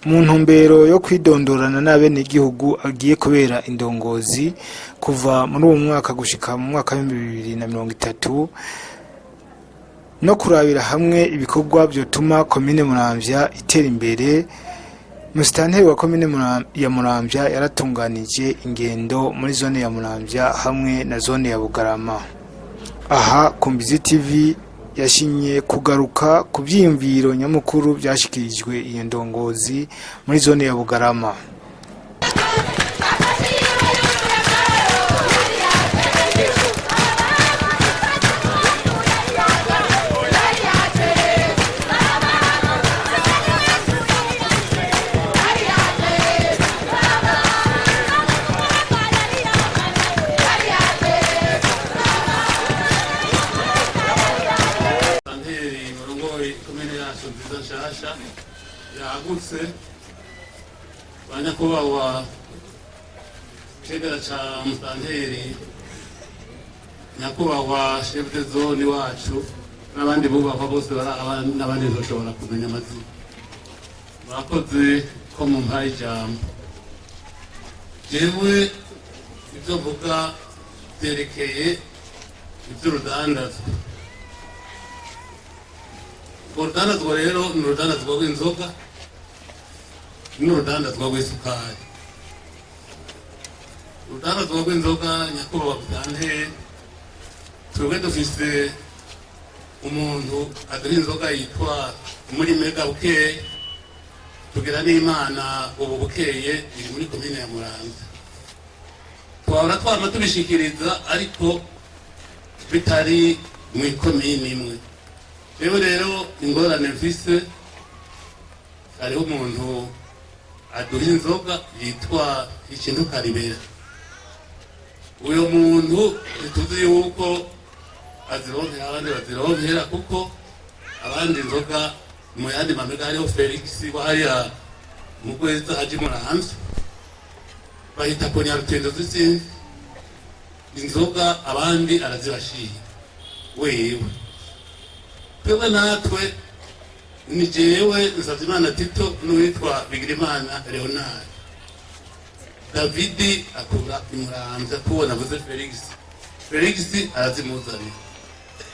Mu ntumbero yo kwidondorana n'abenegihugu agiye kubera indongozi kuva muri uwo mwaka gushika mu mwaka w'2030, no kurabira hamwe ibikorwa vyotuma komine Muramvya itera imbere, musitanteri wa komine ya Muramvya yaratunganije ingendo muri zone ya Muramvya hamwe na zone ya Bugarama. Aha Kumbizi TV yashimye kugaruka ku vyiyumviro nyamukuru vyashikirijwe iyo ndongozi muri zone ya Bugarama. Santeri murongoye komine yacu nziza nshasha yagutse, ba nyakubahwa cegera ca musanteri, nyakubahwa chef de zone wacu n'abandi bubahwa bose bari aha, n'abandi ntoshobora kumenya amazina, murakoze ko mumpaye ijambo. Jewe ibyo mvuga byerekeye iby'urudandazwa. Urwo rudandazwa rero ni urudandazwa rw'inzoga n'urudandazwa rw'isukari. Urudandazwa rw'inzoga, nyakubahwa musitanteri, twebwe dufise umuntu aduha inzoga yitwa muri Mega Bukeye. Tugira n'Imana, ubu Bukeye iri muri komine ya Muramvya. Twahora twama tubishikiriza, ariko bitari mu ikomine imwe. Rero ingorane mfise, hariho umuntu aduha inzoga yitwa ikintu Karibera. Uyo muntu ntituzi yuko azironkera abandi bazironkera, kuko abandi inzoga mu yandi mamega, hariho Felix wahariya mu Gweza haji Muramvya, bahita ku Nyarutendo z'isinzi, inzoga abandi arazibashiye wewe. Twebwe natwe ni jewe Nsavyimana Tito n'uwitwa Bigirimana Leonard Davidi akura Imuramvya, kubona avuze Felix. Felix arazimuzaniye,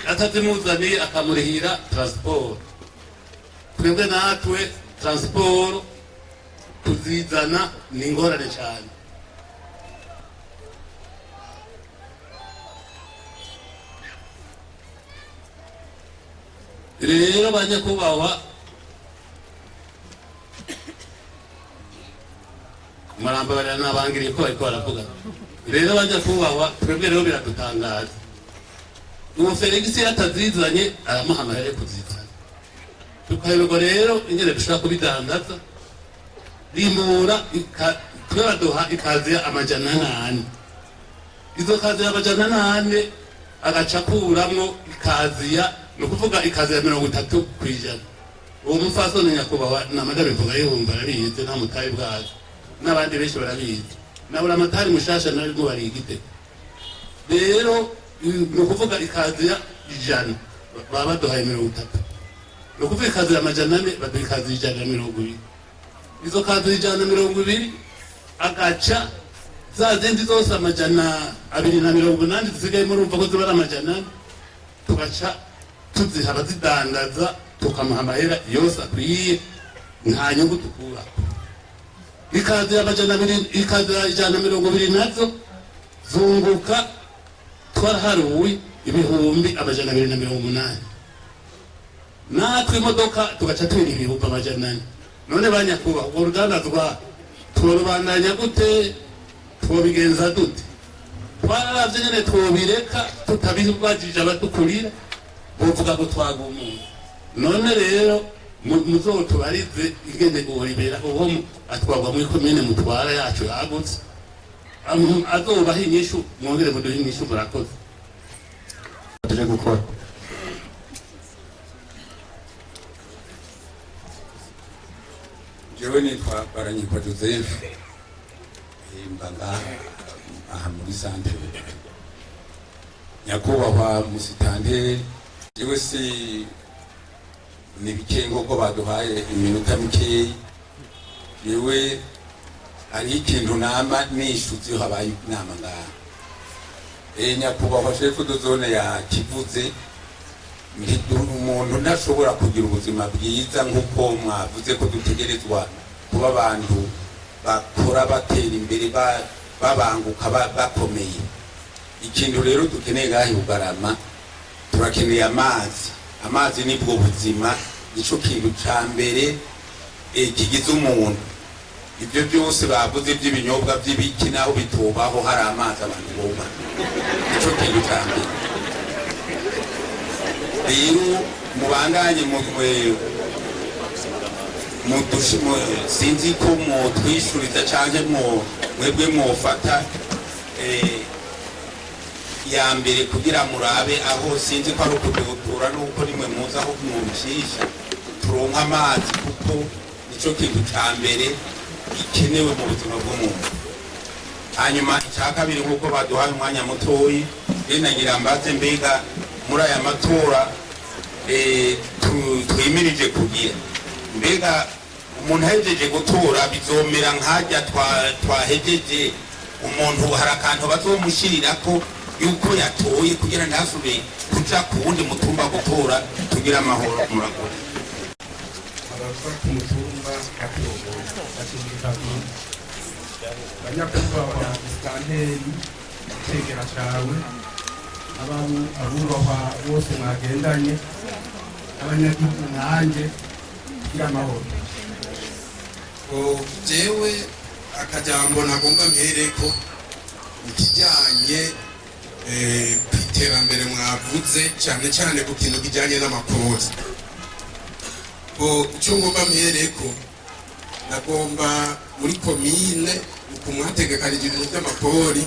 atazimuzaniye akamurihira transport. Twebwe natwe transport kuzizana ni ingorane cyane. Rero banyakubahwa, murambabarira nabangiriye ko bariko baravuga. Rero banyakubahwa, twebwe rero biradutangaza, uwo Felix iyo atazizanye aramuha amahera yo kuzizana, tukayoberwa rero ingene dushobora kubidandaza. Rimura twe baduha ikaziya 400. Izo kaziya 400 agaca akuramwo ikaziya, ni ukuvuga ikaziya 30%. Uwo mupfasoni, nyakubahwa, namada bivuga yumva, arabizi, nta mutayi bwazo, n'abandi benshi barabizi, nabura amatari mushasha narimo barigite. Rero ni ukuvuga ikaziya 100 baba baduhaye 30, ni ukuvuga ikaziya 400 baduha ikaziya 120. Izo kaziya 120 agaca za zindi zose 280 zisigaye, murumva ko ziba ari 400, tugaca tuziha abazidandaza, tukamuha amahera yose akwiye, nta nyungu dukura. Ikaziya 200, ikaziya 120 nazo zunguka, twaraharuwe 280,000, natwe imodoka tugaca twira 400,000. None banyakubahwa, urwo rudandazwa tworubandanya gute? Twobigenza dute? Twararavye nyene twobireka tutabibajije abadukurira, bovuga ngo twagumuye. None rero muzotubarize ingene uworibera uwo atwarwa muri komine mutwara yacu yagutse, azobaha inyishu, mwongere muduhe inyishu. Murakoze. Tuje gukora. Jewe nitwa Baranyikwa Joseph, mba ngaha aha muri santere. Nyakubahwa musitanteri, jewe si ni bike nk'uko baduhaye iminota mikeyi. Yewe, hariho ikintu nama nishuze iyo habaye inama ngaha. Nyakubahwa chef de zone yakivuze, umuntu ntashobora kugira ubuzima bwiza nk'uko mwavuze ko dutegerezwa kuba abantu bakora, batera imbere, babanguka, bakomeye. Ikintu rero dukeneye ngaha i Bugarama, turakeneye amazi. Amazi nibwo buzima, nico kintu ca mbere kigize umuntu. Ibyo byose bavuze by'ibinyobwa, by'ibiki, naho bitubaho, hari amazi abantu boba, nico kintu ca mbere. Rero mubandanye sinzi ko mutwishuriza canke mwebwe mwofata ya mbere kugira murabe aho, sinzi ko ari ukudutura nuko nimwe muzi aho mwubishisha turonka amazi, kuko nico kintu ca mbere gikenewe mu buzima bw'umuntu. Hanyuma icya kabiri, nk'uko baduhaye umwanya mutoyi, nagira mbaze: mbega muri aya matora twimirije kugira, mbega umuntu ahejeje gutora bizomera nk'ajya twahejeje? Umuntu hari akantu bazomushirirako yuko yatoye kugira ntasubire kuja ku wundi mutumba gutora? Tugira amahoro, murakoze. Abava ku mutumba wa Kibogoye bashimikaguru, banyakubahwa musitanteri, icegera cawe, abubahwa bose mwagendanye, abanyagihugu nkanjye, kugira amahoro. Ngo jewe akajambo nagomba mpereko ikijyanye ku iterambere mwavuze, cyane cyane ku kintu kijyanye n'amakori. Ngo icyo ngomba mpereko, nagomba muri komine ukumwategekanije ibintu by'amakori,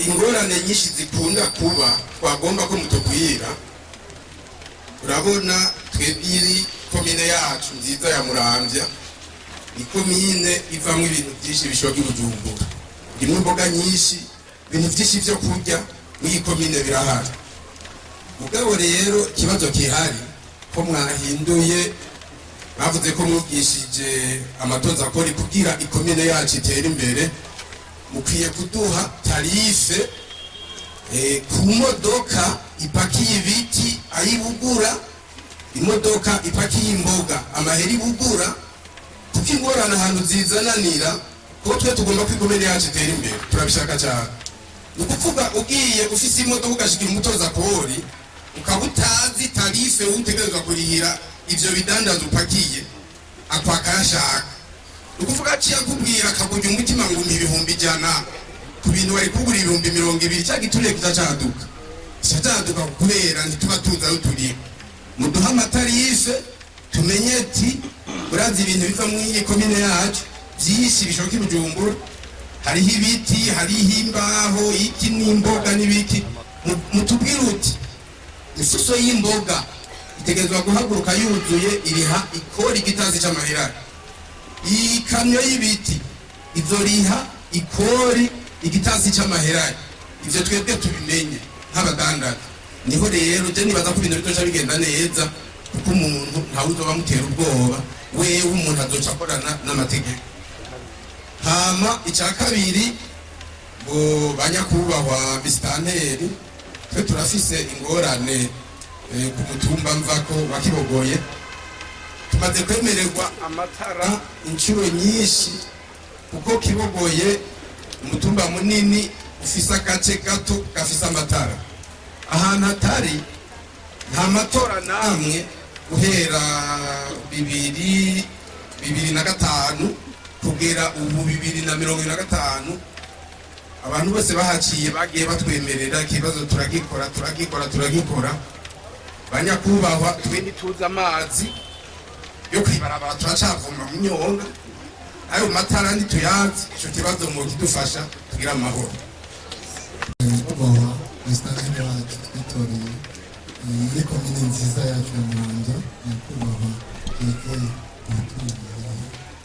ingorane nyinshi zikunda kuba twagomba ko mutubwira. Urabona twebwe iri komine yacu nziza ya Muramvya ni komine ivamwo ibintu byinshi bishoka i Bujumbura, irimo imboga nyinshi, ibintu byinshi byo kurya muri iyi komine birahari. Mugabo rero ikibazo gihari, ko mwahinduye, bavuze ko mwigishije amatoza akora kugira ikomine yacu itere imbere, mukwiye kuduha tarif ku modoka ipakiye ibiti ayibugura, imodoka ipakiye imboga amahera ibugura, kuko ingorane ahantu zizananira, kuko twe tugomba ko ikomine yacu itere imbere, turabishaka cyane. Ni ukuvuga ugiye ufise imodoka ugashikira umutoza kori, ukaba utazi tarif utegerezwa kurihira ivyo bidandaza upakiye, akwaka yashaka. Ni ukuvuga aciye akubwira akakujya umutima ngo ni 100,000 ku bintu wari kugura 20,000. Cya gituriye kizacaduka, kizacaduka kubera ntituba tuzi aho turi. Muduhe ama tarif tumenye ati urazi ibintu biva muri iyi komine yacu byinshi bishoboka i Bujumbura, hariho ibiti, hariho imbaho, iki n'imboga n'ibiki. Mutubwire uti isuso y'imboga itegerezwa guhaguruka yuzuye, iriha ikori igitazi c'amahera, iyi kamyo y'ibiti izoriha ikori igitasi c'amahera. Ivyo twebwe tubimenye nk'abadandaza. Niho rero je nibaza ko ibintu bizoca bigenda neza, kuko umuntu ntawe uzoba amutera ubwoba, wewe umuntu azoca akorana n'amategeko. Hama icya kabiri, ngo banyakubahwa misitanteri, twe turafise ingorane ku mutumba mvako wa Kibogoye. Tumaze kwemererwa amatara inshuro nyinshi, kuko Kibogoye umutumba munini ufise agace gato gafise amatara. Ahantu hatari nta matora namwe guhera 2005 kugera ubu 2025, abantu bose bahaciye bagiye batwemerera ikibazo, turagikora, turagikora, turagikora. Banyakubahwa, twe ntituzi amazi yo kwibarabara, turacavoma mu myonga. Ayo matara ntituyazi. Ico kibazo mukidufasha tugira amahoro. Nyakubahwa musitanteri wacu twitoreye muri komine nziza yacu ya Muramvya, nyakubahwa yegeye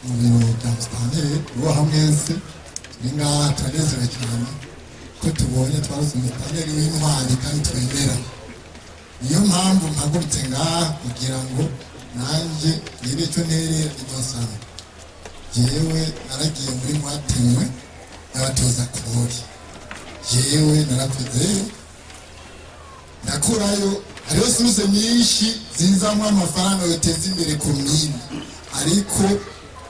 mu biro bya musitanteri, ubaha mwese. Turi ngaha turanezerewe cyane ko tubonye twarose umusitanteri w'intwari kandi twemera. Niyo mpamvu mpagurutse ngaha kugira ngo Nanjye ngire icyo nterera, ibyo nsaba, jewe naragiye muri mwatemwe n'abatoza kori, jewe narakozeyo, ndakurayo. Hariho sources nyinshi zizamwo amafaranga yoteza imbere komine, ariko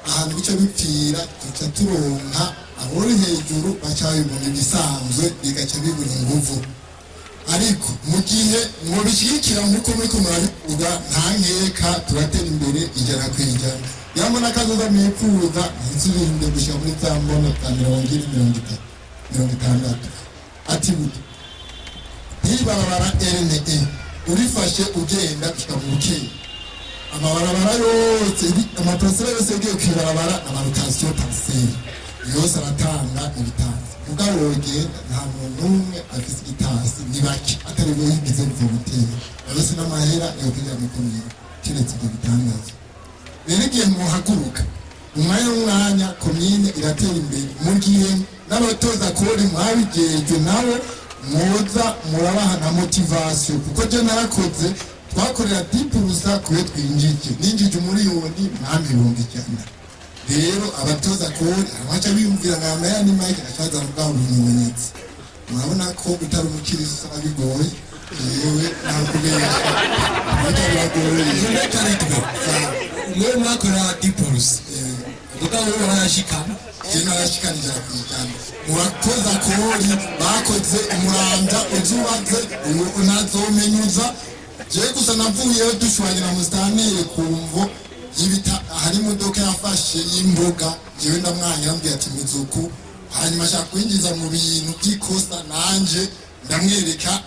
ahantu bica bipfira, tuca turonka abori hejuru baca babibona ibisanzwe, bigaca bibura inguvu. Ariko mu gihe mubishyigikira nk'uko muriko murabivuga, nta nkeka turatera imbere 100%. Yambona akazoza mwipfuza ntisubire gushika muri za mbono za 40, 30, 60. Ati buto nk'ibarabara RNE urifashe ugenda gushika mu Bukeye, amabarabara yose, amaparcelles yose yagiye kw'ibarabara, amalocations parcelles yose aratanga ibitansi. Mugabo wogenda, nta muntu n'umwe afise igitasi, ni bake atari bo yigize volontaire bose n'amahera yo kwinjira muri komine, keretse ibyo bitangaza. Rero igihe muhaguruka umwanya n'umwanya, komine iratera imbere. Mu gihe n'abatoza kori mwabigejwe nabo muza murabaha na motivation, kuko je narakoze, twakorera 10% kuyo twinjije, ninjije 1 miliyoni, mwampa 100,000. Rero abatoza kori abaca biyumvira ngo amahera ni make, acaza mugabo bimenyetse. Murabona ko utari umukiristo usanga bigoye. Yewe, ntakubesha, burya biragoye. Reka mwe mwakora 10%, mugabo wowe warayashikana. Je narashikana 100%. Mu batoza kori bakoze umuranda uzubaze ubu nazomenyuza. Je gusa navuyeyo dushwanye na musitanteri ku mvo y'ibita, hari imodoka yafashe y'imboga, jewe ndamwanya, ambwira ati mizuku, hanyuma ashaka kwinjiza mu bintu by'ikosa, nanje ndamwereka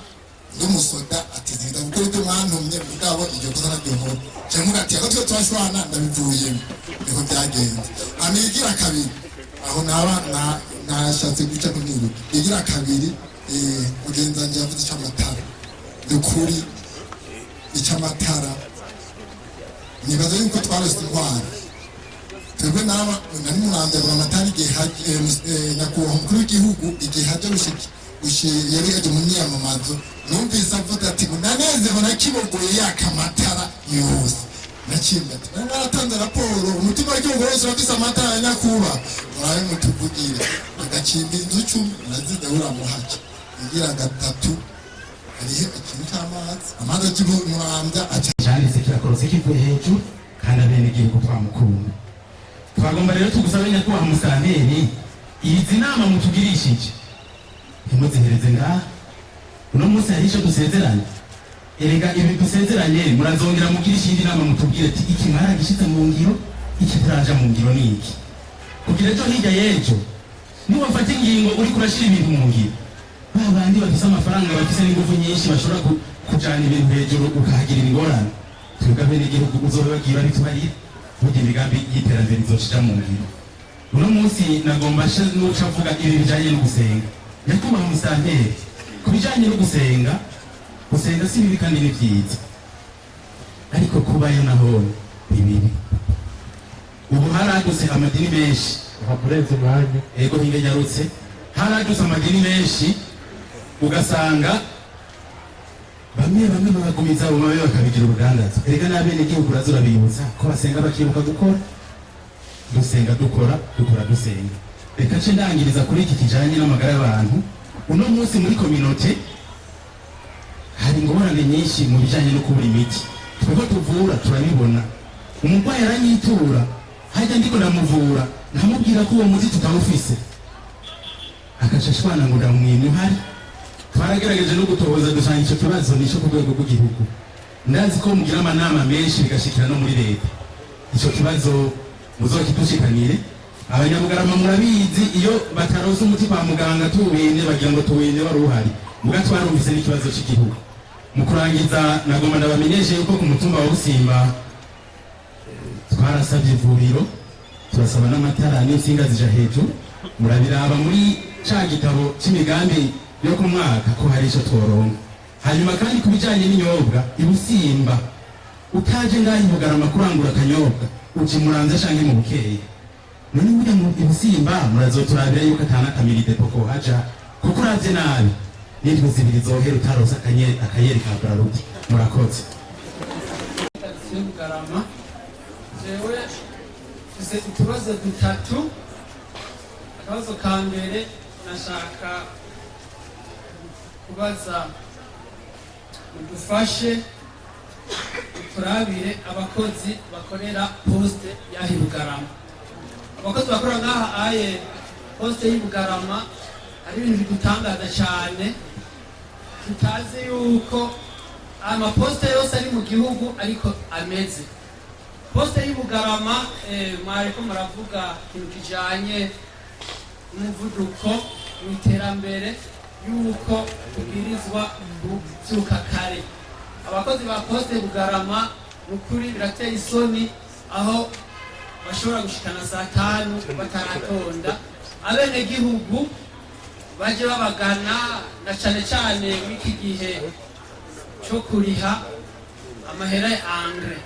ndumusoda ati zida gukora ibyo mwantumye, mugabo iryo kosa naryo nkora. Cyangwa ati ako twe turashwana, ndabivuyemo. Niko byagenze. Hama igira kabiri, aho naba nashatse guca kumwiruka. Igira kabiri, mugenzi wanje yavuze icy'amatara. Ni ukuri, icy'amatara nibaza yuko twarose intwaro twebwe. Naba nari muramvya amatara igihe nyakubahwa umukuru w'igihugu igihe haja yari yaje mu myiyamamazo, numvise avuga ati ngo ndanezerewe nakibogoye yaka amatara yose. Naciye ati nari naratanze raporo, umutima w'igihugu wose urafise amatara ya nyakuba, murabe mutuvugire. Agacimba inzu 10 murazize uramuhaca. Igira gatatu, hariho ikintu c'amazi, amazi aje Muramvya aca Cyanditse kirakorotse kivuye hejuru, kandi abenegihugu twamukunda. Twagomba rero tugusabe, nyakubahwa musitanteri, izi nama mutugirishije ntimuzihereze ngaha. Uno munsi hari icyo dusezeranye. Erega ibi dusezeranye, murazongera mugirisha indi nama, mutubwire ati iki mwaragishyize mu ngiro, iki taraja mu ngiro ni iki, kugira ejo hirya y'ejo niwafata ingingo uriko urashira ibintu mu ngiro, ba bandi bafise amafaranga, bafise n'ingufu nyinshi, bashobora kujana ibintu hejuru, ukahagirira ingorane. Twebwe abenegihugu uzobe bagiye babitubarira, burya imigambi y'iterambere izoca mu ngiro. Uno munsi nagomba nuca avuga ibi bijanye no gusenga. Nyakubahwa musitanteri, ku bijanye no gusenga, gusenga si bibi kandi ni vyiza, ariko kubayo naho ni bibi. Ubu haradutse amadini menshi. Hakurenza umwanya. Ego, hinge nyarutse. Haradutse amadini menshi, ugasanga bamwe bamwe babagumiza mu mabe, bakabigira urudandazo. Erega n'abenegihugu uraza urabibutsa ko basenga bakibuka gukora. Dusenga dukora, dukora dusenga. Reka nce ndangiriza kuri iki kijanye n'amagara y'abantu. Uno munsi muri communauté hari ingorane nyinshi mu bijanye no kubura imiti. Twebwe tuvura turabibona, umurwayi aranyitura hajya, ndiko ndamuvura, nkamubwira ko uwo muti tutawufise, agaca ashwana ngo ndamwimye uhari. Twaragerageje no gutohoza, dusanga ico kibazo nico ku rwego rw'igihugu. Ndazi ko mugira amanama menshi, bigashikira no muri leta. Ico kibazo muzokidushikanire. Abanyabugarama murabizi, iyo bataronse umuti kwa muganga tuwine, bagira ngo tuwine wari uhari, muga twarumvise n'ikibazo c'igihugu. Mu kurangiza, nagomba ndabamenyeshe yuko ku mutumba wa Busimba twarasabye ivuriro, turasaba n'amatara n'insinga zija hejuru. Murabiraba muri ca gitabo c'imigambi yo ku mwaka ko hari ico tworonka. Hanyuma kandi ku bijanye n'inyobwa, ibusimba utaje ngaho ibugarama kurangura akanyobwa, uja imuramvya canke mu Bukeye. None burya mu ibusimba murazoturabira yuko atana akamiri dépôt kohaja, kuko uravye nabi n'indwi 2 zohera utaronse akayeri ka Brarudi. Murakoze. Karitsiye Bugarama. Jewe mfise utubazo dutatu. Akabazo ka mbere nashaka kubaza, mudufashe turabire abakozi bakorera poste y'aha i Bugarama. Abakozi bakora ngaha aye poste y'i Bugarama, hari ibintu bidutangaza cyane tutazi, yuko amaposite yose ari mu gihugu ariko ameze. Poste y'i Bugarama, mwariko muravuga ikintu kijanye n'umuvuduko mu iterambere, yuko tubwirizwa kuvyuka kare. Abakozi ba poste Bugarama, ni ukuri birateye isoni aho bashobora gushikana saa 5 bataratonda. Abenegihugu baje babagana, na cane cane mw'iki gihe co kuriha amahera ya engrais,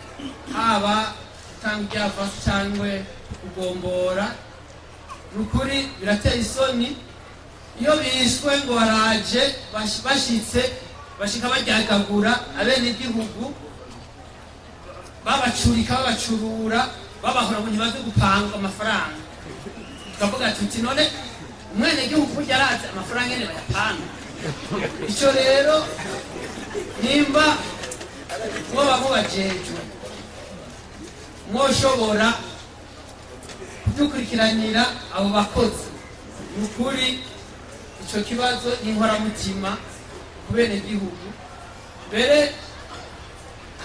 haba gutanga iryavasi cyangwa kugombora, ni ukuri birateye isoni. Iyo bishwe ngo baraje, bashitse bashika baryagagura abenegihugu, babacurika, babacurura, babahora ngo ntibaze gupanga amafaranga. Tukavuga tuti: "None umwenegihugu burya arazi amafaranga nyene bayapanga?" Ico rero, nimba mwoba mubajejwe, mwoshobora kudukurikiranira abo bakozi. Ni ukuri ico kibazo ni inkoramutima ku benegihugu. Mbere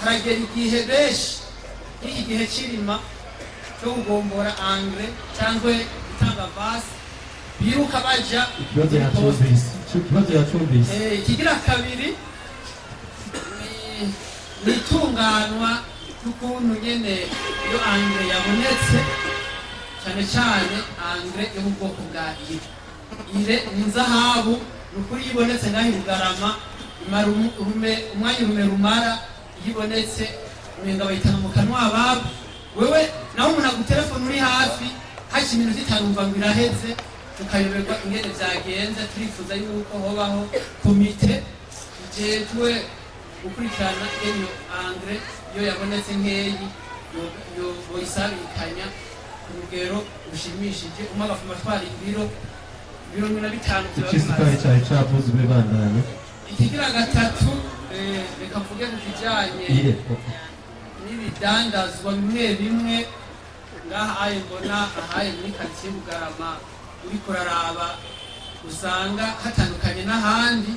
haragera igihe benshi, nk'iki gihe c'irima cyo kugombora engrais cyangwa gutanga avance, biruka baja Ikibazo muri poste. yacumvise, ikibazo yacumvise. Ikigira kabiri ni itunganwa ry'ukuntu nyene iyo engrais yabonetse, cyane cyane engrais yo mu bwoko bwa urée. Urée ni nzahabu, ni ukuri. Iyo ibonetse ngaho i Bugarama imara umwanya urume rumara. Iyo ibonetse umenga bayitanga mu kanwa ababo. Wewe naho umuntu agutelefone uri hafi, haca iminota 5 wumva ngo iraheze, tukayoberwa ingene vyagenze. Turifuza yuko hobaho komite ijejwe gukurikirana iyo engrais, iyo yabonetse nkeyi boyisabikanya ku rugero rushimishije. Umwe agafuma atwara ibiro 15 vyoba Icisukari bimaze. Cari cavuzwe, bandanya. Ikigira gatatu, reka mvuge ku kijanye Ire. n'ibidandazwa bimwe bimwe ngaha aye mbona ahaye muri karitsiye Bugarama, uriko uraraba usanga hatandukanye n'ahandi,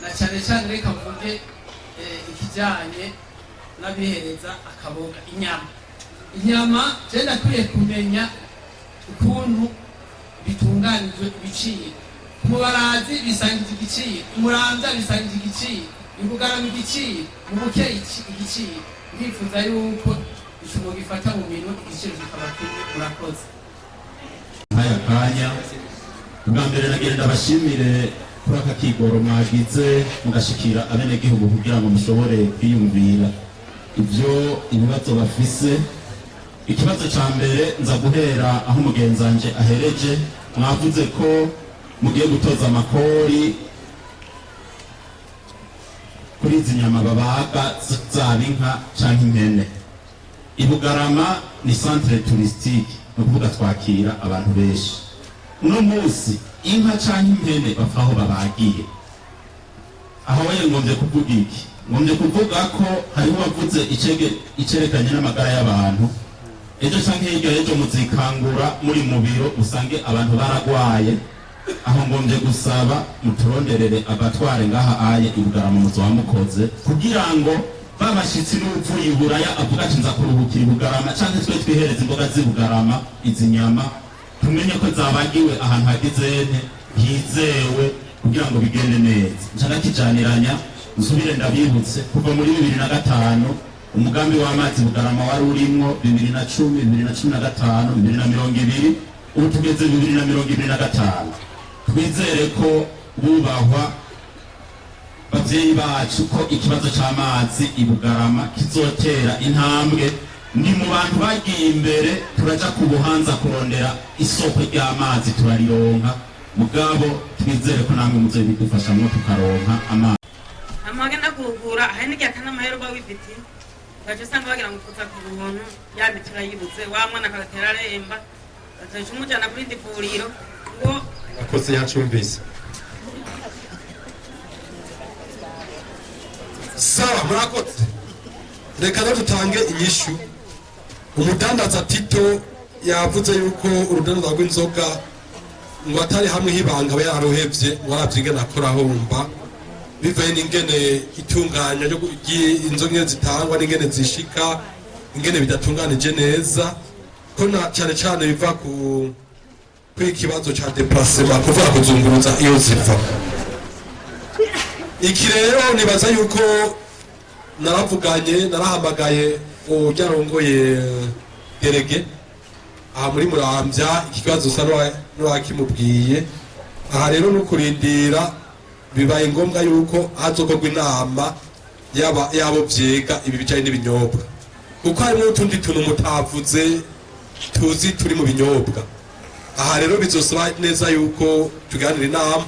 na cyane cyane reka mvuge ikijanye n'abihereza akaboga, inyama. Inyama je ndakwiye kumenya ukuntu bitunganijwe, ibiciro. Ku Mubarazi bisangiza igiciro, Umuramvya bisangiza igiciro, Ibugarama igiciro, mu Buke igiciro. Ndifuza yuko icumo gifata mu minwe, igiciro kikaba kimwe. Murakoze. Nk'aya kanya ubwa mbere nagenda bashimire kuri aka kigoro mwagize mugashikira abenegihugu kugira ngo mushobore kwiyumvira ibyo ibibazo bafise. Ikibazo ca mbere, nza guhera aho umugenzanje ahereje. Mwavuze ko mugiye gutoza amakori kuri izi nyama babaga, zaba inka canke impene. Ibugarama ni centre touristique, ni ukuvuga twakira abantu benshi. Uno munsi inka canke impene bapfa aho babagiye. Aho waye ngombye kuvuga iki? Ngombye kuvuga ko hariho uwavuze icege icerekanye n'amagara y'abantu. Ejo canke hirya y'ejo muzikangura muri mu biro, usange abantu baragwaye. Aho ngombye gusaba muturonderere abatware ngaha aye Ibugarama, muzoba mukoze, kugira ngo babashitsi n'uvuye Iburaya avuga ati: "Nza kuruhukira Ibugarama", canke twe twihereza imboga z'Ibugarama, izi nyama tumenye ko zabagiwe ahantu hagize ente hizewe, kugira ngo bigende neza. Nca ndakijaniranya, nsubire ndabibutse: kuva muri 2005 umugambi w'amazi Bugarama wari urimwo, 2010, 2015, 2020, ubu tugeze 2025. Twizere ko bubahwa bavyeyi bacu ko ikibazo c'amazi i Bugarama kizotera intambwe. Ni mu bantu bagiye imbere, turaja ku Buhanza kurondera isoko ry'amazi, turarironka. Mugabo twizere ko namwe muzobidufashamwo tukaronka amazi. Amagana kugura hari n'igihe atana amahera uba wifitiye. Ugaca usanga bagira ngo tuza ku buntu, ya miti urayibuze, wa mwana akagatera aremba, bazoca umujana kuri indi vuriro ngo. Akoze, yacumvise. Sawa, murakoze. Reka rero dutange inyishu. Umudandaza Tito yavuze yuko urudandaza rw'inzoga ngo atari hamwe hibanga aba yaruhevye, ngo aravye ingene akora ahomba bivaye n'ingene itunganya ry'inzoga, ingene zitangwa n'ingene zishika, ingene bidatunganije neza, ko na cane cane biva ku kw'ikibazo ca déplacement, kuvuga kuzunguruza iyo ziva. Iki rero nibaza yuko naravuganye, narahamagaye uryarongoye délégué aha muri Muramvya. Iki kibazo usa n'uwakimubwiye. Aha rero ni ukurindira, bibaye ngombwa yuko hazokorwa inama yaba yabo vyega ibi bijanye n'ibinyobwa, kuko harimo n'utundi tuntu mutavuze tuzi turi mu binyobwa. Aha rero bizosaba neza yuko tuganira inama.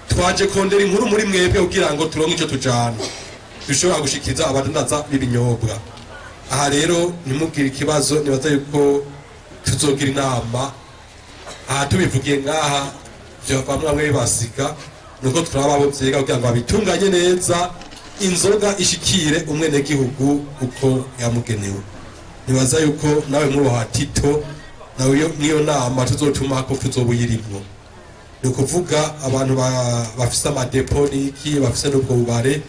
Twaje kondera inkuru muri mwebwe kugira ngo turonke ico tujana dushobora gushikiriza abadandaza b'ibinyobwa. Aha rero ntimugire ikibazo, nibaza yuko tuzogira inama. Aha tubivugiye ngaha vyovamwo bamwe bibasiga, nuko turaba abo vyiga kugira ngo babitunganye neza, inzoga ishikire umwenegihugu uko yamugenewe. Nibaza yuko nawe mwubaha Tito, nawe niyo nama tuzotuma ko tuzobuyirimwo. Ni ukuvuga abantu bafise amadepo n'iki, bafise n'ubwo bubare.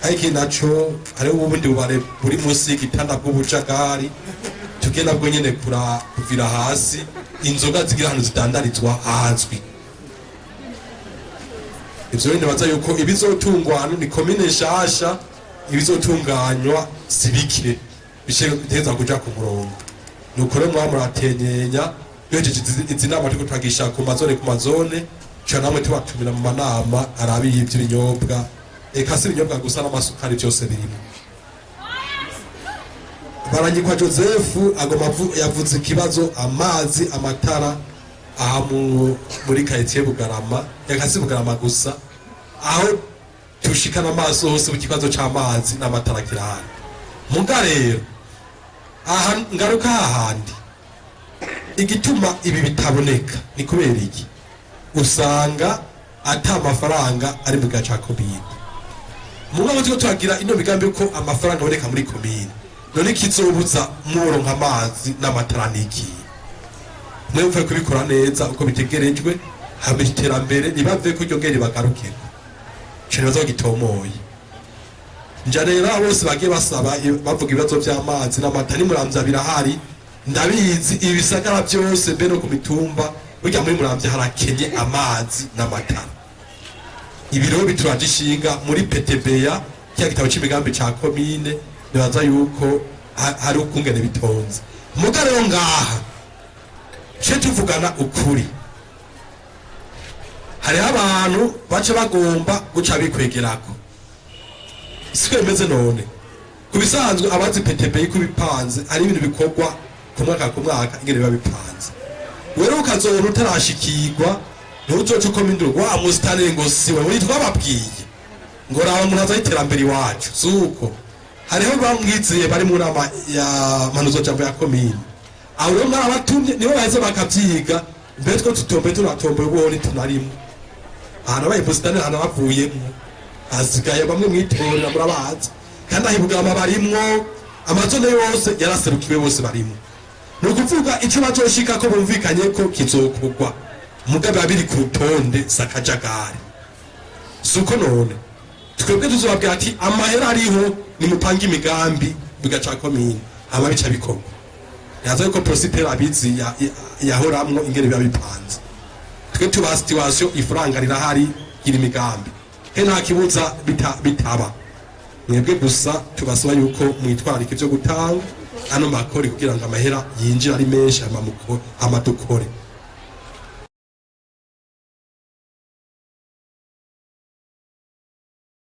Ariko naco hariho ubundi bubare buri munsi y'igitanda bw'ubujagari, tugiye nabwo nyene kuvira hasi, inzoga zigira ahantu zidandarizwa hazwi. Ivyo nibaza yuko ibizotungwa ni komine nshasha, ibizotunganywa si bike biteza kuja ku murongo. Nuko rero mwaba muratenyenya, duhejeje izi nama turiko turagisha ku mazone, ku mazone ca namwe tubatumira mu manama arabiye ivy'ibinyobwa, eka si ibinyobwa gusa, n'amasukari, byose birimo. Baranyikwa Joseph agoma yavuze ikibazo amazi, amatara aha muri quartier Bugarama, eka si Bugarama gusa, aho tushikana amaso hose mu kibazo c'amazi n'amatara kirahari. Muga rero aha ngaruka hahandi, igituma ibi bitaboneka ni kubera iki? Usanga ata mafaranga ari mu gihe ca komine. Mugabo turiko turagira ino migambi ko amafaranga aboneka muri komine, none kizobuza muronka amazi n'amatara niki? Mwe mupfe kubikora neza uko bitegerejwe, hama iterambere ribave ko ryongere ribagarukeko. Ico nibaza ko gitomoye. Nja rero abo bose bagiye basaba, bavuga ibibazo vy'amazi n'amata, ni Muramvya birahari, ndabizi, ibisagara byose, mbe no ku mitumba. Burya muri Muramvya harakenye amazi n'amatara. Ibiro bituraje ishinga muri PTBA, cya gitabo c'imigambi ca komine, nibaza yuko hari ukungene bitonze. Muga rero ngaha ce tuvugana ukuri, hariho abantu baca bagomba guca bikwegerako, siko bimeze. None ku bisanzwe abazi PTB ko bipanze, ari ibintu bikorwa ku mwaka ku mwaka, ingene biba bipanze. Wewe ukazobona utarashikirwa, ntuzoca ukoma induru wa musitani ngo siwe uri twababwiye ngo raba umuntu azaho iterambere iwacu. Suko hariho bamwizeye bari mu nama ya mpanuzwajambo ya komine, abo rero mwarabatumye, nibo baheze bakavyiga. Mbere two tutombe tunatomboye, ubuho ntitunarimo. Ahantu abaye musitani, ahantu bavuyemwo hasigaye bamwe mwitorera, murabazi. Kandi aho ibugarama barimwo, amazone yose yaraserukiwe, bose barimwo. Ni ukuvuga ico bazoshika ko bumvikanye ko kizokorwa, mugabe biba biri ku rutonde, si akajagari. Si uko none twebwe tuzobabwira ati amahera ariho, nimupange imigambi, bigaca komine, hama bica bikorwa. Yaza yuko prositeri abizi yahoramwo ingene biba bipanze. Twe tubaha situation, ifaranga rirahari, gira imigambi he, nta kibuza bitaba. Mwebwe gusa tubasaba yuko mwitwararika ivyo gutanga ano makori kugira ngo amahera yinjire ari menshi, hama dukore.